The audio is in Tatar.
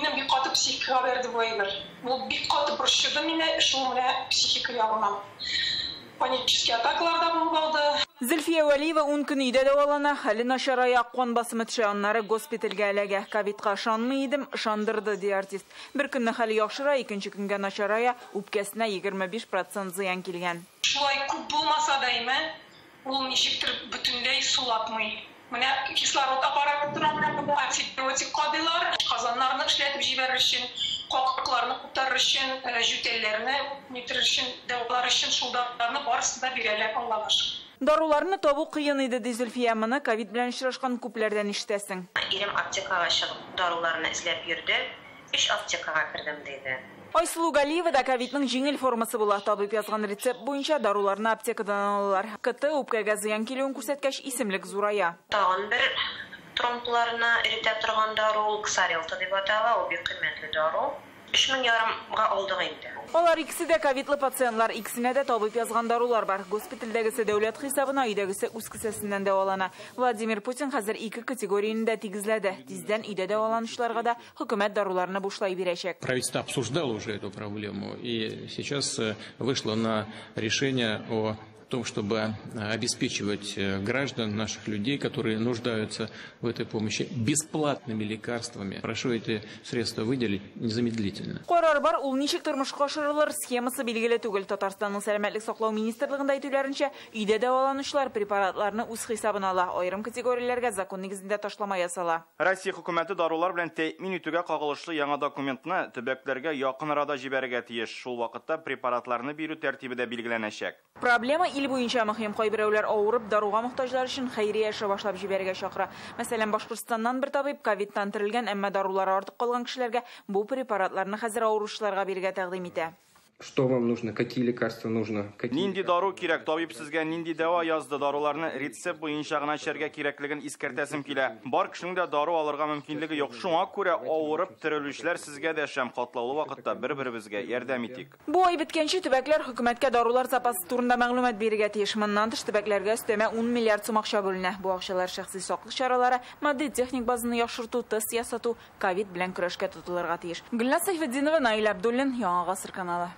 Минем бик каты психикага бәрде бу әйбер. Бу бик каты борчыды мине, шул менә психика ягыннан. Панический атакалар да булып алды. Зөлфия Вәлиева 10 көн өйдә дәвалана, хәле начарая, кан басымы төшә, аннары госпитальгә эләгә. Ковидка ышанмый идем, ышандырды, ди артист. Бер көнне хәле яхшыра, икенче көнгә начарая, үпкәсенә 25% зыян килгән. Шулай күп булмаса да име, ул ничектер бөтенләй сулатмый. Менә кислород аппараты тора, менә монда антибиотик кадыйлар, казаннарны эшләтеп җибәрер өчен, какыкларны куптарыр өчен, җүтәлләрне нитер өчен, дәвалар өчен шул даруларны барысын да бирәләр, Аллага шөкер. Даруларны табу кыен иде, ди Зөлфия. Моны ковид белән очрашкан күпләрдән ишетәсең. Ирем аптекага чыгып даруларны эзләп йөрде, 3 аптекага кердем, диде. Айсылу Галиева да ковидның җиңел формасы була. Табиб язган рецепт буенча даруларны аптекадан алалар. КТ үпкәгә зыян килүен күрсәткәч, исемлек зурая. Тагын бер тромбларны эретә торган дару, ул Ксарелто дип атала, ул бик кыйммәтле дару. 3500-га алдык инде. Алар икесе дә ковидлы пациентлар, икесенә дә табиб язган дарулар бар. Госпитальдәгесе дәүләт хисабына, өйдәгесе үз кесәсеннән дәвалана. Владимир Путин хәзер ике категорияне дә тигезләде. Тиздән өйдә дәваланучыларга да хөкүмәт даруларны бушлай бирәчәк. Правительство обсуждало уже эту проблему и сейчас вышло на решение о том, чтобы обеспечивать граждан, наших людей, которые нуждаются в этой помощи, бесплатными лекарствами. Прошу эти средства выделить незамедлительно. Карар бар, ул ничек тормышка ашырылыр, схемасы билгеле түгел. Татарстанның сәламәтлек саклау министрлыгында әйтүләренчә, өйдә дәваланучылар препаратларны үз хисабына ала. Аерым категорияләргә закон нигезендә ташлама ясала. Россия хөкүмәте дарулар белән тәэмин итүгә кагылышлы яңа документны төбәкләргә якын арада җибәрергә тиеш. Шул вакытта препаратларны бирү тәртибе дә билгеләнәчәк. Проблема ил буенча мөһим. Кайберәүләр авырып даруга мохтаҗлар өчен хәйрия эше башлап җибәрергә чакыра. Мәсәлән, Башкортстаннан бер табиб ковидтан терелгән, әмма дарулары артык калган кешеләргә бу препаратларны хәзер авыручыларга бирергә тәкъдим итә. Что вам нужно, какие лекарства нужно? Какие Нинди дару кирәк, табиб сезгә нинди дәва язды, даруларны рецепт буенча гына эчәргә кирәклеген искәртәсем килә. Бар кешенең дә дару алырга мөмкинлеге юк. Шуңа күрә авырып терелүчеләр сезгә дәшәм, катлаулы вакытта бер-беребезгә ярдәм итик. Бу ай беткәнче төбәкләр хөкүмәткә дарулар запасы турында мәгълүмат бирергә тиеш. Моннан тыш төбәкләргә өстәмә 10 миллиард сум акча бүленә. Бу акчалар шәхси саклык чаралары, матди техник базаны яхшырту, тест ясату, ковид белән көрәшкә тотылырга тиеш. Гөлназ Сәйфетдинова, Наил Абдуллин, Яңа Гасыр каналы.